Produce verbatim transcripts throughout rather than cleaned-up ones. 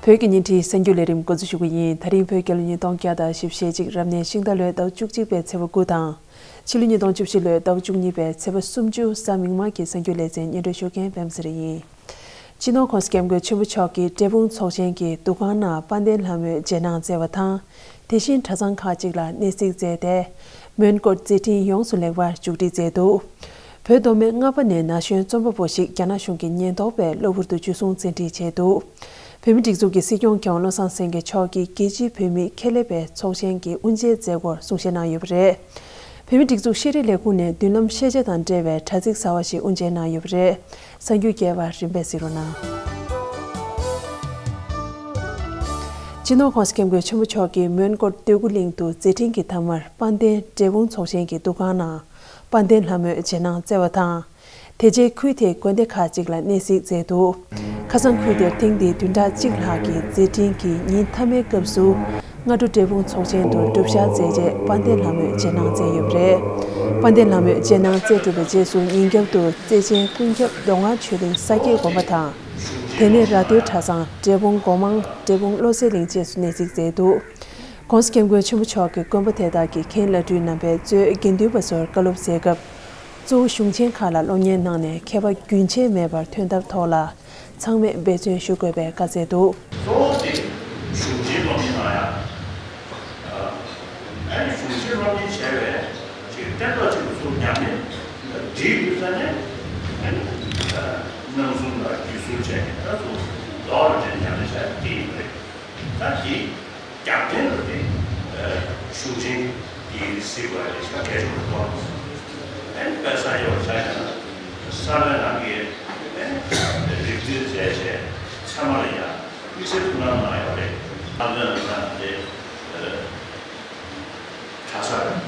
བོད་ཀྱི་བརྙན་འཕྲིན་གསར་འགྱུར་ལས་རིམ་འགོ་འཛུགས་ཞུ་གི་ཡིན། ད་རིང་བོད་རྒྱལ་ལོ་ཉིས་སྟོང་བརྒྱ་དང་བཞི་བཅུ་ཞེ་གཅིག་རབ་གནས་ཤིང་རྟ་ལོའི་ཟླ་བ་བཅུ་གཅིག་པའི་ཚེས་པ་དགུ་དང་། ཕྱི་ལོ་ཉིས་སྟོང་བཅུ་བཞི་ལོའི་ཟླ་བ་བཅུ་གཉིས་པའི་ཚེས་པ་སུམ་ཅུ་གཟའ་མིག་དམར་གྱི་གསར་འགྱུར་ལེ་ཚན་སྙན་སྒྲོན་ཞུ་མཁན་པད་མ་ཚེ་རིང་ཡིན། སྤྱི་ནོར་༸གོང་ས་༸སྐྱབས་མགོན་ཆེན་པོ་མཆོག་གིས་འབྲས་སྤུངས་ཚོགས་ཆེན་གྱི་འདུ་ཁང་ནང་དཔལ་ལྡན་ལྷ་མོའི་རྗེས་གནང་བསྩལ་བ་དང་། དེ་བཞིན་གྲྭ་ཚང་ཁག་ཅིག་ལ་གནས་གཟིགས་མཛད་དེ། མོན་གྷོར་མཛད་འཕྲིན་ཡོངས་སུ་ལེགས་པར་མཇུག་སྒྲིལ་མཛད་འདུག་བོད་མདོ་སྨད་རྔ་པ་ནས་ན་གཞོན་རྩོམ་པ་པོ་ཞིག་རྒྱ་ནག་གཞུང་གི་ཉེན་རྟོག་པས་གློ་བུར་དུ་འཇུ་བཟུང་བཙན་ཁྲིད་བྱས་འདུག་བོད་མིའི་སྒྲིག་འཛུགས་ཀྱི་སྲིད་སྐྱོང་མཁས་དབང་བློ་བཟང་སེང་གེ་མཆོག་གིས་རྒྱལ་སྤྱིའི་བོད་མི་ཁེ་ལས་པའི་ཚོགས་ཆེན་གྱི་དབུ་འབྱེད་མཛད་སྒོར་གསུང་བཤད་གནང་ཡོད་པ་རེད། བོད་མིའི་སྒྲིག་འཛུགས་ཤེས་རིག་ལས་ཁུངས་ནས་མདུན་ལམ་ཤེས་བྱ་དང་འབྲེལ་བའི་དྲ་ཚིགས་གསར་བ་ཞིག་དབུ་འབྱེད་གནང་ཡོད་པ་རེད། གསར་འགྱུར་རྒྱས་པ་རིམ་པས་གཟིགས་རོགས་གནང་། སྤྱི་ནོར་༸གོང་ས་༸སྐྱབས་མགོན་ཆེན་པོ་མཆོག་གིས་མོན་གྷོར་འདོད་རྒུ་གླིང་དུ་མཛད་འཕྲིན་གྱི་མཐའ་མར་དཔལ་ལྡན་འབྲས་སྤུངས་ཚོགས་ཆེན་གྱི་འདུ་ཁང་ནང་དཔལ་ལྡན་ལྷ་མོའི་རྗེས་གནང་བསྩལ་བ་དང་། དེ་རྗེས་ཁུལ་དེའི་དགོན་སྡེ་ཁག་ཅིག་ལ་གནས་གཟིགས་མཛད་འདུག་ཁ་སང་ཁུལ་དེར་ཐེངས་འདིའི་བདུན་ཕྲག་གཅིག་ལྷག་གི་མཛད་འཕྲིན་གྱི་ཉིན་མཐའ་མའི་སྐབས་སུ། སྔ་དྲོ་འབྲས་སྤུངས་ཚོགས་ཆེན་དུ་སྒྲུབ་ཞག་མཛད་རྗེས་དཔལ་ལྡན་ལྷ་མོའི་རྗེས་གནང་བསྩལ་ཡོད་པ་རེད། དཔལ་ལྡན་ལྷ་མོའི་རྗེས་གནང་བསྩལ་གྲུབ་པའི་རྗེས་སུ་ཉིན་རྒྱབ་ཏུ་རྩེ་ཆེན་ཀུན་ཁྱབ་མདོ་སྔགས་ཆོས་གླིང་ས་སྐྱེས་དགོན་པ་དང་། དེ་ནས་ར་སྟོད་གྲྭ་ཚང་། འབྲས་སྤུངས་སྒོ་མང་། འབྲས་སྤུངས་བློ་གསལ་གླིང་བཅས་སུ་གནས་གཟིགས་མཛད་འདུག ༸གོང་ས་༸སྐྱབས་མགོན་ཆེན་པོ་མཆོག་གིས་དགོན་པ་དེ་དག་གི་མཁན་བླ་སྤྲུལ་རྣམ་པས་གཙོས་དགེ་འདུན་པ་ཚོར་བཀའ་སློབ་སྩལ་སྐབས། གཙོ་བོ་གཞུང་ཆེན་ཁག་ལ་སློབ་གཉེར་གནང་ནས་མཁས་པ་རྒྱུན་ཆད་མེད་པར་ཐོན་ཐབས་ཐོག་ལ་ཚང་མས་འབད་བརྩོན་ཞུ་དགོས་པའི་བཀའ་སྩལ་འདུག་གཙོ་བོ་དེ་གཞུང་ཆེན་སློབ་གཉེར་གནང་ཡ། ཨ་ནི་གཞུང་ཆེན་སློབ་གཉེར་བྱས་པའི་ཅིག་བསྟན་ཐོག་ཅིག་ཏུ་ཚུར་ཉམས་ལེན་སྒྲིག་དགོས་ས་ནས། ཨ་ནི་སྣང་ཟུར་དང་རྒྱུད་ཟུར་བྱས་ནས་ད་ཚུར་མདོ་ལ་ཉམས་ལེན་བྱས་དེ་ཡིན་པ་རེད། ད་དེ། རྒྱབ་རྟེན་དུ་དེ། གཞུང་ཆེན་གྱི་སྲིད་པ་ལས་ཤ་གལ་ཆེན་པོ་གཏོང་། ཨན་དཔེ་ས་ཡོད་ཆ་ཡང་ས་བོན་ནང་གི་རིག་འཛིན་མཛད་བྱས་ཚད་མ་ལ་ཡང་དམིགས་བསལ་ཐུགས་སྣང་གནང་ཡོད་རེད། ཨ་བོན་ལ་ཡང་དེ་གྲྭ་ས་རེད།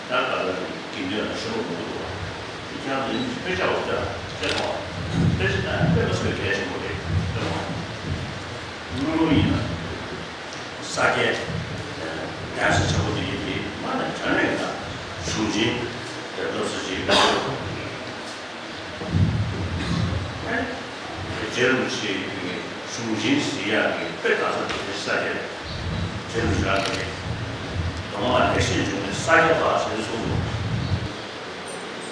ད་ག་ལ་དགེ་འདུན་ལ་ཤོར་མི་འདུག་ཁྱེད་རང་ཚོ་དཔེ་ཆ་འོ་ད་དཔེ་མ་དཔེ་ཆ་དང་དཔེ་མ་ཚོས་གལ་ཆེན་པོ་རེད། དཔེ་མ་དངོས་པོ་ཡིན་ན། ས་སྐྱའི་གདན་ས་ཆེན་པོ་འདི་ཡིན་གྱི་མ་ནས་དོན་མེད་ན་གཞུང་ཆེན་དེ་ལོ་སུ་ཞིག་རྗེ་རིན་པོ་ཆེ་གཞུང་ཆེན་ཟེར་ཡག་གི་དཔེ་ག་ས་དེ་ས་སྐྱ་རྗེ་རིན་པོ་ཆེ་རང་གི་མདོ་སྔགས་ལེགས་བཤད་འབྱུང་གནས་ས་སྐྱ་པ་ཟེར་གསུངས་འདུག་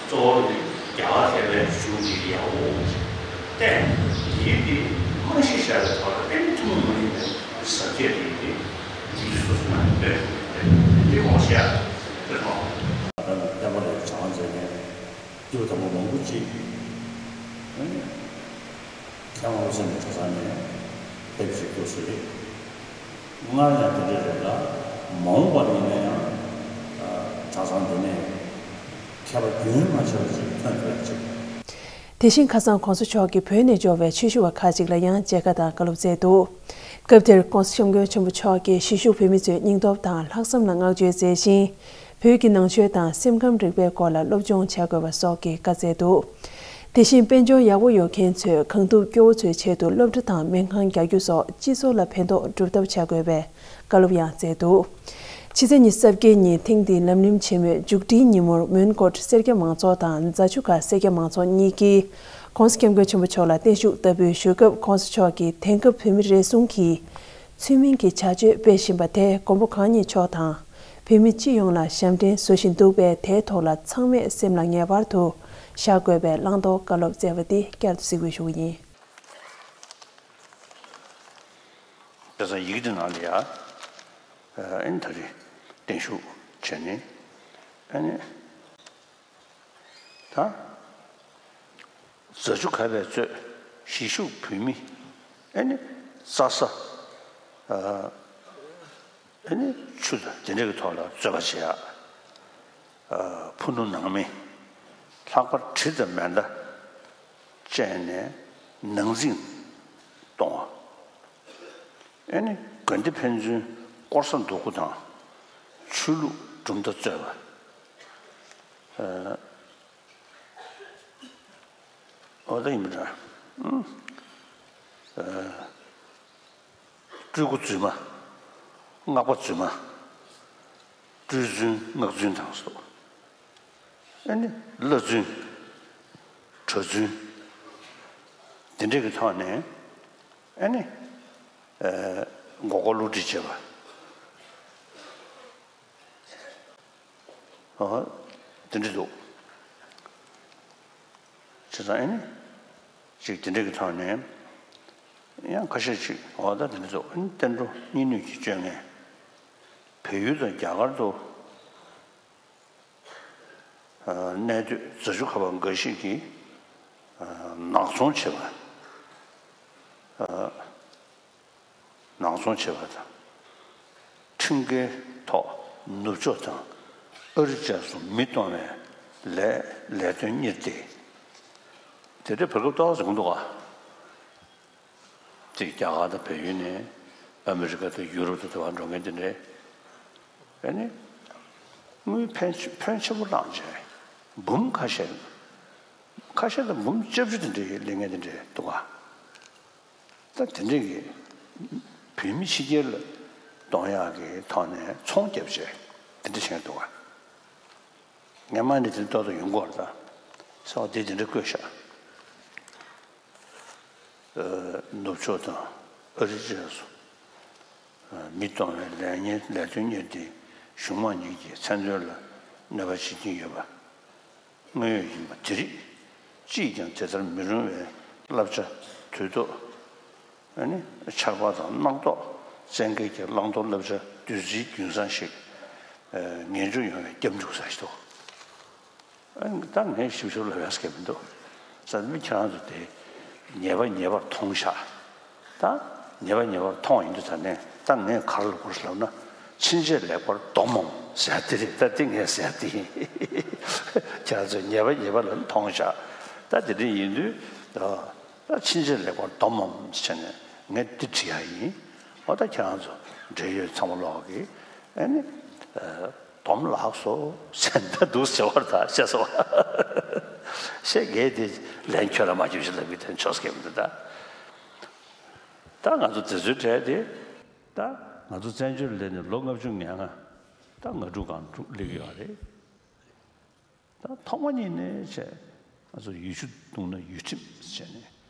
གཙོ་བོ་ནི་རྒྱལ་བ་ཐེག་པའི་གཞུང་གི་ཡ་འོ་བསྟན། དེའི་དེ་རྨང་གཞི་བཞག་པའི་ཐོག་ལ་ཨེ་ནི་ཐུན་མོང་མ་ཡིན་པའི་ཟབ་ཁྱད་དེ་ཡིན་ཏེ། རྒྱུད་སྡེ་སོ་སོ་ནང་དཔེ་དེ་དགོངས་བཞེས་དཔེ་མཐོང་། ད་ནི་བསྟན་པ་ལ་བྱང་མཛད་མཁན་སྐྱེས་བུ་དམ་པ་མང་པོ་ཅིག་ཨེ་ནི་མཁས་དབང་བློ་བཟང་གྲྭ་ཚང་ནས་ཕེབས་ཤིག་ཏུ་ཟེར། སྔར་ཡང་དེ་འདྲ་རེད་ལ། མ་འོངས་པ་ཡིན་ན་ཡང་གྲྭ་ཚང་འདི་ནས་མཁས་པ་རྒྱུན་མ་ཆད་པ་ཅིག་ཐོན་ཐུབ་ཅིག་དེ་བཞིན་ཁ་སང་༸གོང་ས་མཆོག་གིས་བོད་ནས་འབྱོར་བའི་ཆོས་ཞུ་བ་ཁག་ཅིག་ལ་ཡང་མཇལ་ཁ་དང་བཀའ་སློབ་སྩལ་འདུག་སྐབས་དེར་༸གོང་ས་༸སྐྱབས་མགོན་ཆེན་པོ་མཆོག་གིས་གཞིས་བཞུགས་བོད་མི་ཚོའི་སྙིང་སྟོབས་དང་ལྷག་བསམ་ལ་བསྔགས་བརྗོད་མཛད་ཅིང་། བོད་ཀྱི་ནང་ཆོས་དང་སེམས་ཁམས་རིག་པའི་སྐོར་ལ་སློབ་སྦྱོང་བྱ་དགོས་པ་སོགས་ཀྱི་བཀའ་སྩལ་འདུག་དེ་བཞིན་དཔལ་འབྱོར་ཡག་པོ་ཡོད་མཁན་ཚོས་གང་ཐུབ་སྐྱོ་བོ་ཚོའི་ཆེད་དུ་སློབ་གྲྭ་དང་སྨན་ཁང་རྒྱག་རྒྱུ་སོགས་སྤྱི་ཚོགས་ལ་ཕན་ཐོགས་སྒྲུབ་ཐབས་བྱ་དགོས་པའི་བཀའ་སློབ་ཡང་སྩལ་འདུག་ཕྱི་ཚེས་ཉི་ཤུ་རྩ་བརྒྱད་ཉིན་ཐེངས་འདིའི་ལམ་རིམ་ཆེན་མོའི་མཇུག་སྒྲིལ་ཉིན་མོར་མོན་གྷོ་སེར་སྐྱ་མང་ཚོགས་དང་རྫ་ཆུ་ཁ་སེར་སྐྱ་མང་ཚོགས་གཉིས་ཀྱིས་༸གོང་ས་༸སྐྱབས་མགོན་ཆེན་པོ་མཆོག་ལ་བརྟན་བཞུགས་ལྟ་འབུལ་ཞུ་སྐབས། ༸གོང་ས་མཆོག་གིས་དེང་སྐབས་བོད་མི་རེ་ཟུང་གིས་ཚུལ་མིན་གྱི་བྱ་སྤྱོད་སྤེལ་བཞིན་པ་དེ་མགོན་པོ་གང་ཉིད་མཆོག་དང་། བོད་མི་སྤྱི་ཡོངས་ལ་ཞབས་འདྲེན་བཟོ་བཞིན་འདུག་པས། དེའི་ཐོག་ལ་ཚང་མས་སེམས་ལ་ངེས་པར་དུ་བཞག་དགོས་པའི་བླང་དོར་བཀའ་སློབ་སྩལ་བ་འདི་བསྐྱར་དུ་གཟིགས་འབུལ་ཞུ་བ་ཡིན། དེ་ཚོ་ཡི་གེ་འདི་ནང་ལ་ཡ། ཨ་ནི་ད་རེས་བརྟན་བཞུགས་བྱས་ནས། ཨ་ནི་ད་རྫ་ཆུ་ཁ་པས་གཙོས་གཞིས་བཞུགས་བོད་མི། ཨ་ནི་རྩྭ་ས། ཨ་ནི་ཆུ་དང་དེ་འདྲ་གི་ཐོག་ལ་རྩོད་པ་བྱེད་ཡ། ཨ་ཕུ་ནུ་ནང་མི་ལྷག་པར་གྲི་དང་མེ་མདའ་སྤྱད་ནས་ནང་འཛིང་གཏོང་བ། ཨ་ནི་དགོན་སྡེ་ཕན་ཚུན་དཀོར་ཟ་འདུ་སྒོ་དང་ཆོས་ལུགས་གྲུབ་མཐའ་རྩོད་པ། ཨ་འོ་ད་ཡིན་པ་འདྲ། ཨ་སྤྲུལ་སྐུ་རྫུན་མ། སྔགས་པ་རྫུན་མ། སྤྲུལ་རྫུན་སྔགས་རྫུན་དང་སོགས། ཨ་ནི་བླ་རྫུན། གྲྭ་རྫུན། དེ་འདྲས་ཀྱི་ཐོག་ནས་ཨ་ནི་ མགོ་སྐོར་བསླུ་བྲིད་བྱེད་པ། ཨ། དེ་འདྲ་འདུག་བྱས་ཙང་ཨ་ནི། ཅིག་དེ་འདྲ་གི་ཐོག་ནས། ཡང་ཁ་ཤས་ཅིག་འོ་ད་དེ་འདྲ་འདུག་ཨ་ནི་བསྟན་འགྲོ་གཉིས་སྣོད་ཀྱི་སྤྱོད་ངན། བལ་ཡུལ་དང་རྒྱ་གར་དུ། གནས་སྡོད་རྫ་ཆུ་ཁ་པར་འགའ་ཞིག་གིས་ནག་ཚོང་བྱེད་པ། ནག་ཚོང་བྱེད་པ་དང་། ཁྲིམས་འགལ་ཐོག་ནུབ་ཕྱོགས་དང་ཨ་རི་བཅས་སུ་མི་གཏོང་བའི་ལས་ལས་དོན་གཉེར་ཏེ། དེ་འདྲའི་བར་སྐབས་ཏོག་ཙམ་འདུག་ག་ཅིག་རྒྱ་གར་དང་བལ་ཡུལ་ནས་ཨ་མི་རི་ཀ་དང་ཡུ་རོབ་དང་དེ་བར་འགྲོ་མཁན་དེ་འདྲས། ཨ་ནི། དངུལ་ཕོན་ཆེ་ཕོན་ཆེན་པོ་བླངས་བྱས། འབུམ་ཁ་ཤས། ཁ་ཤས་དང་འབུམ་བཅུ་བཅུ་དེ་འདྲའི་ལེན་མཁན་དེ་འདྲས་འདུག་ག་ད་དེ་འདྲས་ཀྱི་བོད་མི་ཕྱི་རྒྱལ་ལ་གཏོང་ཡག་གི་ཐོག་ནས་ཚོང་བརྒྱབ་བྱས་དེ་འདྲ་བྱས་འདུག་ག་ངས་མ་ཎི་དེ་ཏོག་ཏོ་ཡོང་གི་ཡོད་རེད་ད། ས་བ་དེ་དེ་འདྲ་བཀོད་ཤག་ནུབ་ཕྱོགས་དང་ཨ་རི་བཅས་སུ་མི་གཏོང་བའི་ལས་གཉེར་ལས་དོན་གཉེར་ཏེ་གཞུང་མང་གཉིས་ཀྱི་མཚན་དོན་ལ་གནོད་པ་བྱེད་ཀྱིན་ཡོད་པ་དངོས་ཡོད་ཡིན་པ་དེ་རིགས་ཅིས་ཀྱང་དེ་ལྟར་མི་རུང་བའི་བསླབ་བྱ་དུས་ཐོག་ཨ་ནི་ཆར་པ་དང་རྣག་ཐོག་བཙན་སྐད་ཀྱི་བླང་དོར་བསླབ་བྱ་བདུད་རྩིའི་རྒྱུན་བཟང་ཞིག་ངན་སྐྱུག་ཡོང་བའི་སྐྱབས་འཇུག་ས་ཞིག་ཏུ། ཨ་ནི་ད་ངས་ཞིབ་ཞིབ་ལབ་ཡག་སྐད་མི་འདུག་ས་མི་ཁྱེད་རང་ཚོ་དེ་ཉེས་པ་ཉེས་པར་མཐོང་ཤག་ད་ཉེས་པ་ཉེས་པར་མཐོང་ཡིན་དུས་ད་ནས་ད་ངས་ག་རེ་ལབ་དགོས་ལབ་ན། ཕྱིན་ཆད་ལེགས་པར་སྡོམ་མམ་ཟེར་དེ་རེད། ད་དེ་ངས་ཟེར་དེ་ཡིན། ཁྱེད་རང་ཚོས་ཉེས་པ་ཉེས་པ་ལ་མཐོང་ཤག་ད་དེ་འདྲ་ཡིན་དུས། ད་ཕྱིན་ཆད་ལེགས་པར་སྡོམ་མམ་བྱས་ནས་ངས་འདི་བྲིས་ཡ་ཡིན། འོ་ད་ཁྱེད་རང་ཚོ་འབྲེལ་ཡོད་ཚང་མ་ལོག་གིས་ཨ་ནི་སྡོམ་ལགས་སོ་ཟེར་ད་འདུག་ཟེར་བར་ད་བཤད་སོང་། བཤད་གས་དེ་ལན་ཁྱོད་ལ་མ་ཁྱོད་ཞིག་ལབ་གི་དོན་ཆོག་སྐད་མི་འདུག་ད་ད་ང་ཚོ་དེ་ཚོའི་གྲས་དེ་ད་ང་ཚོ་བཙན་བྱོལ་སླེབས་ནས་ལོ་ལྔ་བཅུ་ང་ལྔ་ད་ང་དྲུག་གང་དྲུག་སླེབས་ཡོད་རེད། ད་ཐོག་མ་ཉིད་ནས་བྱས་ང་ཚོ་ཡུལ་ཆུ་བརྡུངས་ན་ཡུལ་ཁྲིམས་བྱས་ནས་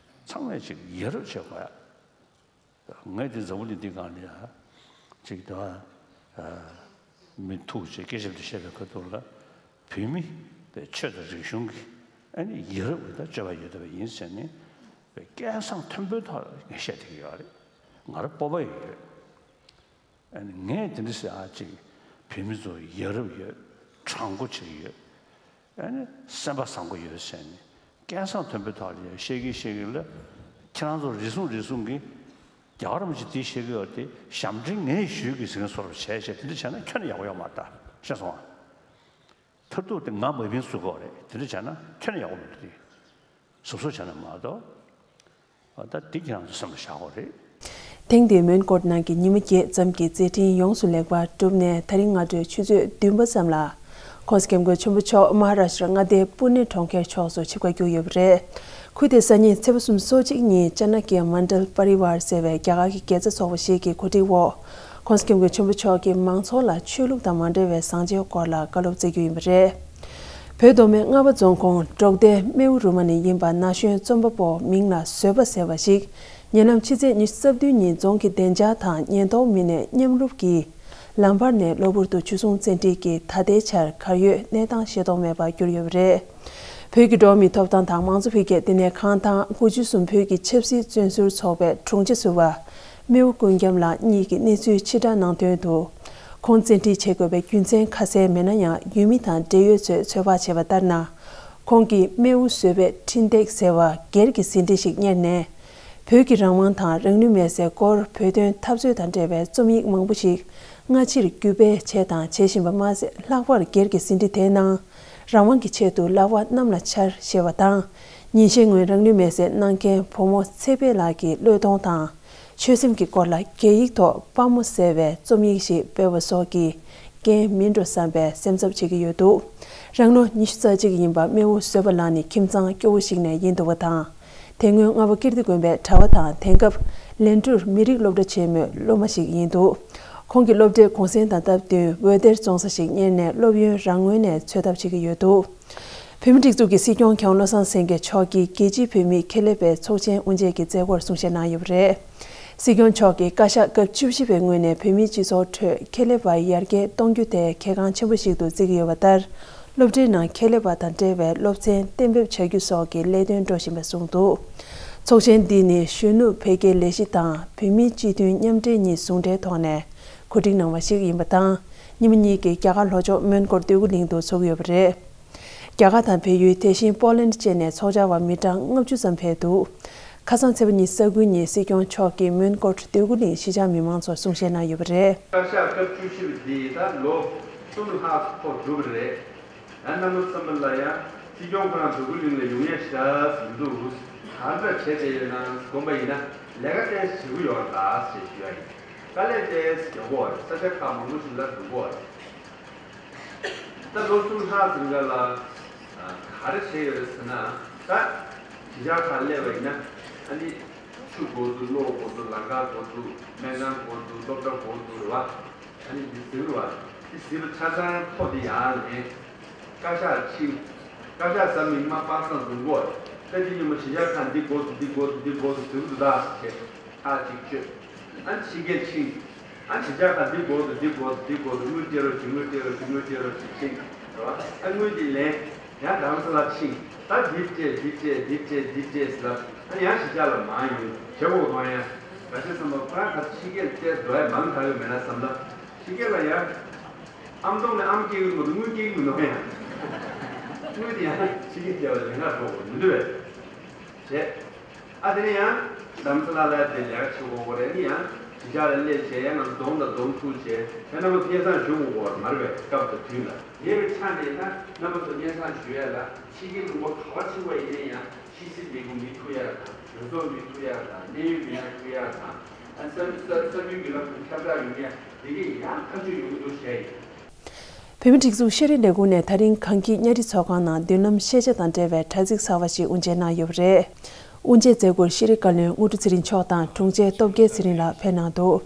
ཚང་མས་ཅིག་ཡ་རབས་བྱེད་དགོས་ཡ། ངས་འདི་འཛམ་བུ་གླིང་འདི་སྒང་ལ་ཡ་ཅིག་ད་མི་ཐུག་བྱས་སྐད་ཆ་འདི་བཤད་པའི་ཁ་ཐུག་ལ་བོད་མི་དེ་ཆོས་དང་རིག་གཞུང་གི་ཨ་ནི་ཡ་རབས་ཀྱི་ད་སྤྱོད་པ་ཡོད་བསྡད་པ་ཡིན་ཟེར་ནས་སྐད་གསང་མཐོན་པོའི་ཐོག་ལ་ངས་བཤད་བསྡད་ཀྱི་ཡོད་རེད། ང་རང་སྤོབས་པ་ཡོད། ཨ་ནི་ངས་དེ་འདྲ་ཟེར་ཨ་ཅིག་བོད་མི་ཚོ་ཡ་རབས་ཡོད། དྲང་པོ་བྱེད་ཀྱི་ཡོད། ཨ་ནི་སེམས་པ་བཟང་པོ་ཡོད་ཟེར་ནས་སྐད་གསང་མཐོན་པོའི་ཐོག་ལ་ཡང་བཤད་ཀྱི་བཤད་ཀྱི་ལ། ཁྱེད་རང་ཚོ་རེ་ཟུང་རེ་ཟུང་གིས་རྒྱལ་བ་རིན་པོ་ཆེ་དེ་བཤད་ཀྱི་ཡོད་དེ་ཞབས་འདྲེན་ངས་ཞུས་ཀྱི་ཟེར་མཁན་བཟོ་འདྲ་བྱས་བྱས་དེ་འདྲ་བྱས་ན་ཁྱོན་ནས་ཡག་པོ་ཡོད་མ་རེད་ད། ཤེས་སོང་ཨ། མཐར་ཐུག་དེ་ང་མ་བིན་བཟོ་དགོས་རེད། དེ་འདྲ་བྱས་ན་ཁྱོན་ནས་ཡག་པོ་མི་འདུག་དེ། གཟབ་གཟབ་བྱས་ན་མ་གཏོགས། ད་འདི་ཁྱེད་རང་ཚོ་སེམས་ལ་བཞག་དགོས་རེད། ཐེངས་འདིའི་མོན་གྷོ་ནང་གི་ཉིན་མོ་བརྒྱད་ཙམ་གྱི་མཛད་འཕྲིན་ཡོངས་སུ་ལེགས་པར་གྲུབ་ནས་ད་རིང་སྔ་དྲོའི་ཆུ་ཚོད་བདུན་པ་ཙམ་ལ། ྋགོང་ས་ྋསྐྱབས་མགོན་ཆེན་པོ་མཆོག་མ་ཧཱ་རཱ་ཤྲ་མངའ་སྡེའི་པུ་ནེ་གྲོང་ཁྱེར་ཕྱོགས་སུ་ཆིབས་ཁ་བསྒྱུར་ཡོད་པ་རེད། ཁུལ་དེའི་སང་ཉིན་ཚེས་པ་སུམ་ཅུ་སོ་གཅིག་ཉིན་ཅ་ན་ཀྱ་མན་ཌལ་པ་རི་ཝར་ཟེར་བའི་རྒྱ་གར་གྱི་དགེ་རྩ་ཚོགས་པ་ཞིག་གི་གོ་སྒྲིག་འོག ྋགོང་ས་ྋསྐྱབས་མགོན་ཆེན་པོ་མཆོག་གིས་མང་ཚོགས་ལ་ཆོས་ལུགས་དང་མ་འབྲེལ་བའི་བཟང་སྤྱོད་སྐོར་ལ་བཀའ་སློབ་སྩལ་རྒྱུ་ཡིན་པ་རེད། བོད་མདོ་སྨད་རྔ་བ་རྫོང་ཁོངས་འབྲོག་སྡེ་སྨེའུ་རུ་མ་ནས་ཡིན་པ་ན་གཞོན་རྩོམ་པ་པོ་མིང་ལ་བཟོད་པ་ཟེར་བ་ཞིག་ཉེ་ལམ་ཕྱི་ཚེས་ཉི་ཤུ་རྩ་བདུན་ཉིན་རྫོང་གི་བདེ་འཇགས་དང་ཉེན་རྟོག་མི་སྣས་མཉམ་རུབ་ཀྱིས་ལམ་བར་ནས་གློ་བུར་དུ་ཆུ་སྲུང་བཙན་ཁྲིད་ཀྱིས་ད་ལྟའི་ཆར་གར་ཡོད་གནས་སྟངས་ཤེས་རྟོགས་མེད་པར་གྱུར་ཡོད་པ་རེད། བོད་ཀྱི་འགྲོ་བ་མིའི་ཐོབ་ཐང་དང་མང་གཙོ་འཕེལ་རྒྱས་ལྟེ་གནས་ཁང་དང་དགུ་བཅུ་གསུམ་བོད་ཀྱི་ཆབ་སྲིད་བཙོན་ཟུར་ཚོགས་པའི་དྲུང་ཆེ་ཟུར་པ་སྨེའུ་ཀུན་རྒྱམ་ལགས་གཉིས་ཀྱིས་གནས་ཚུལ་ཕྱིར་བསྒྲགས་གནང་དོན་དུ། ཁོང་བཙན་ཁྲིད་བྱེད་དགོས་པའི་རྒྱུ་མཚན་ཁ་གསལ་མེད་ན་ཡང་ཡུལ་མི་དང་འབྲེལ་ཡོད་ཚོས་ཚོད་དཔག་བྱས་པ་ལྟར་ན། ཁོང་གིས་སྨེའུ་བཟོད་པའི་འཕྲིན་སྟེགས་ཟེར་བ་སྒེར་གྱི་ཟིན་བྲིས་ཤིག་གཉེར་ནས། བོད་ཀྱི་རང་དབང་དང་རང་ལུས་མེར་སྲེག་སྐོར་བོད་དོན་འཐབ་རྩོད་དང་འབྲེལ་བའི་རྩོམ་ཡིག་མང་པོ་ཞིག་སྔ་ཕྱིར་བརྒྱུད་སྤེལ་བྱས་དང་བྱེད་བཞིན་པ་མ་ཟད། ལྷག་པར་སྒེར་གྱི་ཟིན་བྲིས་དེའི་ནང་། རང་དབང་གི་ཆེད་དུ་གླ་བ་གནམ་ལ་འཕྱར་ཞེས་པ་དང་། ཉིན་ཤས་སྔོན་རང་ལུས་མེར་སྲེག་གནང་མཁན་བུ་མོ་ཚེ་འཕེལ་ལགས་ཀྱི་བློས་གཏོང་དང་། ཆོད་སེམས་ཀྱི་སྐོར་ལ་རྒྱ་ཡིག་ཐོག་དཔའ་མོ་ཟེར་བའི་རྩོམ་ཡིག་ཞིག་སྤེལ་བ་སོགས་ཀྱིས་རྐྱེན་མིན་འགྲོ་བསམ་པའི་སེམས་འཚབ་བྱེད་ཀྱི་ཡོད་འདུག་རང་ལོ་ཉི་ཤུ་རྩ་གཅིག་ཡིན་པ་སྨེའུ་བཟོད་པ་ལགས་ནི་ཁྱིམ་ཚང་སྐྱོ་བོ་ཞིག་ནས་ཡིན་འདུག་པ་དང་། དེ་སྔོན་རྔ་བ་ཀིརྟི་དགོན་པའི་གྲྭ་བ་དང་དེང་སྐབས་ལན་ཀྲུར་མི་རིགས་སློབ་གྲྭ་ཆེན་མོའི་སློབ་མ་ཞིག་ཡིན་འདུག་ཁོང་གིས་སློབ་གྲྭའི་གུང་སེང་དང་སྟབས་བསྟུན་འོད་སྡེར་བཙོང་ས་ཞིག་གཉེར་ནས་སློབ་ཡོན་རང་ངོས་ནས་འཚོལ་ཐབས་བྱེད་ཀྱི་ཡོད་འདུག་བོད་མིའི་སྒྲིག་འཛུགས་ཀྱི་སྲིད་སྐྱོང་མཁས་དབང་བློ་བཟང་སེང་གེ་མཆོག་གིས་རྒྱལ་སྤྱིའི་བོད་མིའི་ཁེ་ལས་པའི་ཚོགས་ཆེན་དབུ་འབྱེད་ཀྱི་མཛད་སྒོར་གསུང་བཤད་གནང་ཡོད་པ་རེད། སྲིད་སྐྱོང་མཆོག་གིས་བཀའ་ཤག་སྐབས་བཅུ་བཞི་པའི་ངོས་ནས་བོད་མིའི་སྤྱི་ཚོགས་ཁྲོད་ཁྱད་ལས་པ་ཡར་རྒྱས་གཏོང་རྒྱུ་དེ་གལ་འགངས་ཆེན་པོ་ཞིག་ཏུ་བརྩི་གི་ཡོད་པ་ལྟར། སློབ་གྲྭའི་ནང་ཁྱད་ལས་པ་དང་འབྲེལ་བའི་སློབ་ཚན་གཏན་འབེབས་བྱ་རྒྱུ་སོགས་ཀྱི་ལས་དོན་འགྲོ་བཞིན་པ་གསུངས་འདུག་ཚོགས་ཆེན་འདི་ནི་གཞོན་ནུ་འཕེལ་རྒྱས་ལས་གཞི་དང་བོད་མིའི་སྤྱི་མཐུན་མཉམ་འབྲེལ་གཉིས་ཟུང་འབྲེལ་ཐོག་ནས་གོ་སྒྲིག་གནང་བ་ཞིག་ཡིན་པ་དང་། ཉིན་མོ་གཉིས་ཀྱི་རྒྱ་གར་ལྷོ་ཕྱོགས་མོན་གྷོ་སྟོད་ཁུལ་གླིང་དུ་འཚོགས་ཡོད་པ་རེད། རྒྱ་གར་དང་བལ་ཡུལ། དེ་བཞིན་པོ་ལན་བཅས་ནས་ཚོགས་བཅར་བ་མི་གྲངས་ལྔ་བཅུ་ཙམ་ཕེབས་འདུག་ཁ་སང་ཚེས་པ་ཉི་ཤུ་རྩ་དགུ་ཉིན་སྲིད་སྐྱོང་མཆོག་གིས་མོན་གྷོ་སྟོད་ཁུལ་གླིང་གཞིས་ཆགས་མི་མང་ཚོར་གསུང་བཤད་གནང་ཡོད་པ་རེད། བཀའ་ཤག་སྐབས་བཅུ་བཞི་པ་འདི་ད་ལོ་གསུམ་ལྷག་འཁོར་གྲུབ་པ་རེད། ད་རྣམ་པ་ཚང་མ་ལ་ཡང་སྲིད་སྐྱོང་ཁོ་རང་སྟོད་ཁུལ་གླིང་ལ་ཡོང་ཡ་ཞེ་དྲག་མི་འདུག་ག་འདྲ་བྱས་བསྡད་ཡོད་ན་དགོངས་པ་ཡིན་ན་ལས་ཀ་ཏན་ཞེ་པོ་ཡོད་རེད་ད་ཞེས་ཞུ་ཡ་ཡིན། དཀའ་ལས་ཏན་ཞེ་པོ་རེད། ས་ཆ་ཁག་མང་པོ་ཞིག་ལ་འགྲོ་དགོས་རེད། ད་ལོ་གསུམ་ལྷག་ཙམ་ག་ལ་ག་རེ་བྱས་ཡོད་རེད་ཟེར་ན། ད་གཞིས་ཆགས་ཁག་སླེབས་པ་ཡིན་ན་ཨ་ནི་ཆུ་དགོས་འདུག་གློག་དགོས་འདུག་ལམ་ཁ་དགོས་འདུག་སྨན་ཁང་དགོས་འདུག་སློབ་གྲྭ་དགོས་འདུག་རེད་བ། ཨ་ནི་འདི་ཟེར་བ་འདི་ཟེར་བ་ཆ་ཚང་ཐོག་འདི་ཡར་ལེན། བཀའ་ཤག་ཕྱིན། བཀའ་ཤག་གཟའ་མིག་དམར་པ་སངས་འཛོམས་གོ། ད་འདི་ཉིན་མོ་གཞིས་ཆགས་ཁག་འདི་དགོས་འདུག་འདི་དགོས་འདུག་འདི་དགོས་འདུག་ཟེར་གི་འདུག་ད་ཟེར་བྱས། ཁག་ཅིག་བཅོས། ཨ་ཕྱི་རྒྱལ་ཕྱིན། ཨ་གཞིས་ཆགས་ཁག་འདི་དགོས་འདུག་འདི་དགོས་འདུག་འདི་དགོས་འདུག་དངུལ་སྤྲད་རོགས་བྱེད་དངུལ་སྤྲད་རོགས་བྱེད་དངུལ་སྤྲད་རོགས་བྱེད་ཕྱིན། རེད་བ། ཨ་དངུལ་འདི་ལེན། ཡང་རྡ་རམ་ས་ལ་ཕྱིན། ད་འདི་སྤྲད་འདི་སྤྲད་འདི་སྤྲད་འདི་སྤྲད་ཟེར་ལ། ཨ་ཡང་གཞིས་ཆགས་ལ་མར་ཡོང་བྱེད་དགོས་མཐོང་ཡ། ག་ཤེད་བསམ་པ་ཁོ་རང་ག་ཚོད་ཕྱི་རྒྱལ་སྤྲད་འགྲོ་ཡ་མང་དྲགས་ཡོད་མེད་ན་བསམ་ན། ཕྱི་རྒྱལ་ལ་ཡང་། ཨམ་སྟོང་ནས་ཨམ་སྐྱེ་གི་མི་འདུག་དངུལ་སྐྱེ་གི་མི་འདུག་ཡང་། དངུལ་དེ་ཡང་ཕྱི་རྒྱལ་སྐྱེ་བ་ལས་ང་འགྲོ་དགོས་མི་འདུག་བས། བྱས། ཨ་དེ་ནས་ཡང་། རྡ་རམ་ས་ལ་ལ་དེ་ལས་ཀ་བྱེད་དགོས་རེད། ཨ་ནི་ཡང་གཞིས་ཆགས་ལ་སླེབས་བྱས་ཡང་ང་ཚོ་སྡོམ་དང་སྡོམ་ཐུག་བྱས་ཡང་རྣམ་པ་སྙན་སེང་ཞུ་དགོས་རེད་མ་རེད་པས་སྐབས་དང་དུས་ལ། དེ་བའི་ཆ་ནས་ན་རྣམ་པ་ཚོ་སྙན་སེང་ཞུ་ཡ་ལ་ཕྱི་རྒྱལ་ལུང་པ་ག་པར་ཕྱིན་པ་ཡིན་ན་ཡང་ཕྱི་སྲིད་ལས་ཁུངས་མི་ཐུག་ཡ་དང་གྲོས་ཚོགས་མི་ཐུག་ཡ་དང་གནད་ཡོད་མི་སྣ་ཐུག་ཡ་དང་ཨ་ས་ས་ས་མཐུན་རྒྱུན་ལམ་དུ་ཁྱབ་བསྒྲགས་ཡོང་ཡ་དེ་གས་ཡང་ཐག་གཅོད་ཡོང་གི་འདུག་བཤད་ཡིན། བོད་མིའི་སྒྲིག་འཛུགས་ཤེས་རིག་ལས་ཁུངས་ནས་ད་རིང་གངས་སྐྱིད་གཉའ་ཁྲི་ཚོགས་ཁང་ནང་མདུན་ལམ་ཤེས་བྱ་དང་འབྲེལ་བའི་དྲ་ཚིགས་གསར་བ་ཞིག་དབུ་འབྱེད་གནང་ཡོད་པ་རེད། དབུ་འབྱེད་མཛད་སྒོར་ཤེས་རིག་བཀའ་བློན་དངོས་གྲུབ་ཚེ་རིང་མཆོག་དང་དྲུང་ཆེ་སྟོབས་རྒྱལ་ཚེ་རིང་ལགས་ཕེབས་གནང་འདུག་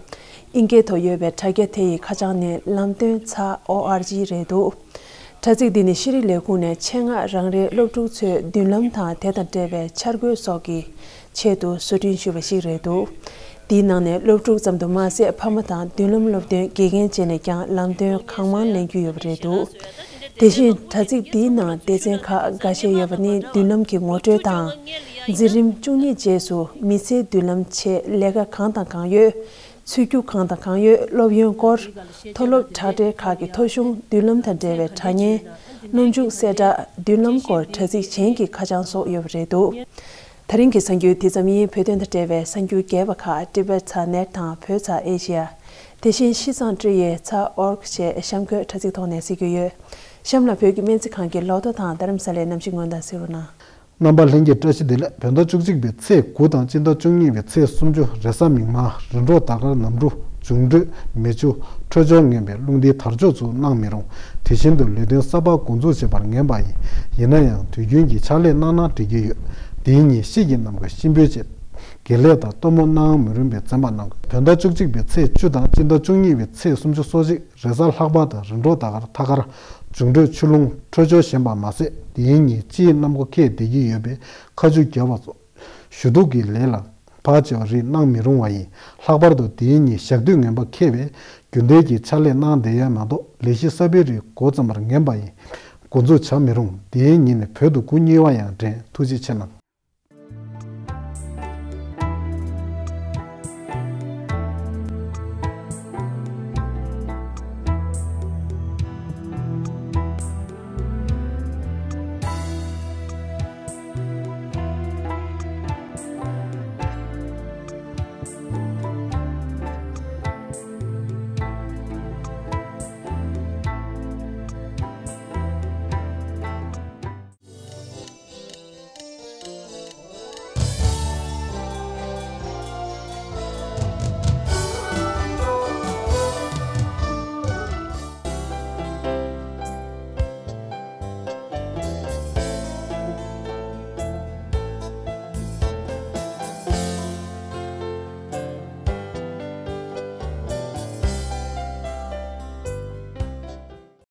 དབྱིན་སྐད་ཐོག་ཡོད་པའི་དྲ་རྒྱ་དེ་ཡི་ཁ་བྱང་ནི་ལམ་སྟོན་ཚ་ཨོ་ཨར་ཇི་རེད་འདུག་དྲ་ཚིགས་འདི་ནི་ཤེས་རིག་ལས་ཁུངས་ནས་ཆེད་མངགས་རང་རེའི་སློབ་ཕྲུག་ཚོའི་མདུན་ལམ་དང་དེ་དང་འབྲེལ་བའི་འཆར་འགོད་སོགས་ཀྱི་ཆེད་དུ་བཟོ་སྐྲུན་ཞུས་པ་ཞིག་རེད་འདུག་འདིའི་ནང་ནས་སློབ་ཕྲུག་ཙམ་དུ་མ་ཟད་ཕ་མ་དང་མདུན་ལམ་སློབ་སྟོན་དགེ་རྒན་བཅས་ནས་ཀྱང་ལམ་སྟོན་གང་མང་ལེན་རྒྱུ་ཡོད་པ་རེད་འདུག་དེ་བཞིན་དྲ་ཚིགས་འདིའི་ནང་སྡེ་ཚན་ཁག་འགའ་ཤས་ཡོད་པ་ནི་མདུན་ལམ་གྱི་ངོ་སྤྲོད་དང་། འཛིན་རིམ་བཅུ་གཉིས་རྗེས་སུ་མི་ཚེའི་མདུན་ལམ་ཆེད་ལས་ཀ་གང་དང་གང་ཡོད། ཚུད་རྒྱུ་གང་དང་གང་ཡོད། སློབ་ཡོན་སྐོར། མཐོ་སློབ་དྲ་སྦྲེལ་ཁག་གི་ཐོ་གཞུང་། མདུན་ལམ་དང་འབྲེལ་བའི་དྲ་བརྙན། སྣུམ་འཇུག་གསལ་བསྒྲགས། མདུན་ལམ་སྐོར་དྲ་ཚིགས་གཞན་གྱི་ཁ་བྱང་སོགས་ཡོད་པ་རེད་འདུག་ད་རིང་གི་གསར་འགྱུར་དེ་ཙམ་ཡིན། བོད་དོན་དང་འབྲེལ་བའི་གསར་འགྱུར་རྒྱས་པ་ཁག་ཊི་བེཊ་ཚ་ནེཊ་དང་བོད་ཚ་ཨེ་ཤི་ཡ། དེ་བཞིན་ཤིས་ཙང་ཀྲི་ཡེ་ཚ་ཨོར་ཀ་བཅས་གཤམ་འཁོད་དྲ་ཚིགས་ཐོག་ནས་གཟིགས་རྒྱུ་ཡོད། གཤམ་ལ་བོད་ཀྱི་སྨན་རྩིས་ཁང་གི་ལོ་ཐོ་དང་རྡ་རམ་ས་ལའི་གནམ་གཤིས་སྔོན་བརྡ་གཟིགས་རོགས་གནང་། རྣམ་པ་ལྷན་རྒྱས་བཀྲ་ཤིས་བདེ་ལེགས། བོད་ཟླ་བཅུ་གཅིག་པའི་ཚེས་དགུ་དང་སྤྱི་ཟླ་བཅུ་གཉིས་པའི་ཚེས་སུམ་ཅུ་རེས་གཟའ་མིག་དམར། རིམ་གྲོ་ཟླ་སྐར་ནམ་གྲུ། འབྱུང་འཕྲོད་མེ་ཆུ། འཕྲོད་སྦྱོར་ངན་པའི་རླུང་རྟའི་དར་ལྕོག་ཚུགས་གནང་མི་རུང་། དེ་བཞིན་དུ་ལས་དོན་གསར་པ་འགོ་འཛུགས་བྱེད་པར་ངེས་པ་ཡིན། ཡིན་ན་ཡང་དུས་རྒྱུན་གྱི་ཕྱག་ལས་གནང་ན་འགྲིག་གི་ཡོད། དེའི་ཉིན་ཤིས་ཀྱི་ནམ་མཁའ་གཤིན་པོའི་བྱེད། དགེ་ལས་དང་གཏོར་མ་གནང་མི་རུང་བའི་འཛེམ་པ་གནང་དགོས། བོད་ཟླ་བཅུ་གཅིག་པའི་ཚེས་བཅུ་དང་སྤྱི་ཟླ་བཅུ་གཉིས་པའི་ཚེས་སུམ་ཅུ་སོ་གཅིག་རེས་གཟའ་ལྷག་པ་དང་རིམ་གྲོ་ཟླ་སྐར་ཐ་སྐར། འབྱུང་འཕྲོད་ཆུ་རླུང་འཕྲོད་སྦྱོར་ཞན་པ་མ་ཟད་དེའི་ཉིན་སྤྱིའི་གནམ་སྒོ་ཁེལ་བསྡད་ཀྱི་ཡོད་པས་ཁ་མཆུ་རྒྱབ་པ་སོགས་ཞུ་གཏུག་གི་ལས་ལ་བག་ཆེ་བ་རིགས་གནང་མི་རུང་བ་ཡིན། ལྷག་པར་དུ་དེའི་ཉིན་ཞག་དུས་ངན་པ་ཁེལ་བས་རྒྱུན་ལྡན་གྱི་ཕྱག་ལས་གནང་བསྡད་ཡ་མ་གཏོགས་ལས་གཞི་གསར་པའི་རིགས་འགོ་བརྩམས་པར་ངེས་པ་ཡིན། འགོ་འཛུགས་བྱ་མི་རུང་། དེའི་ཉིན་ནས་བོད་དུ་སྒོ་གཉིས་པ་ཡང་འདྲེན། ཐུགས་རྗེ་ཆེ་གནང་།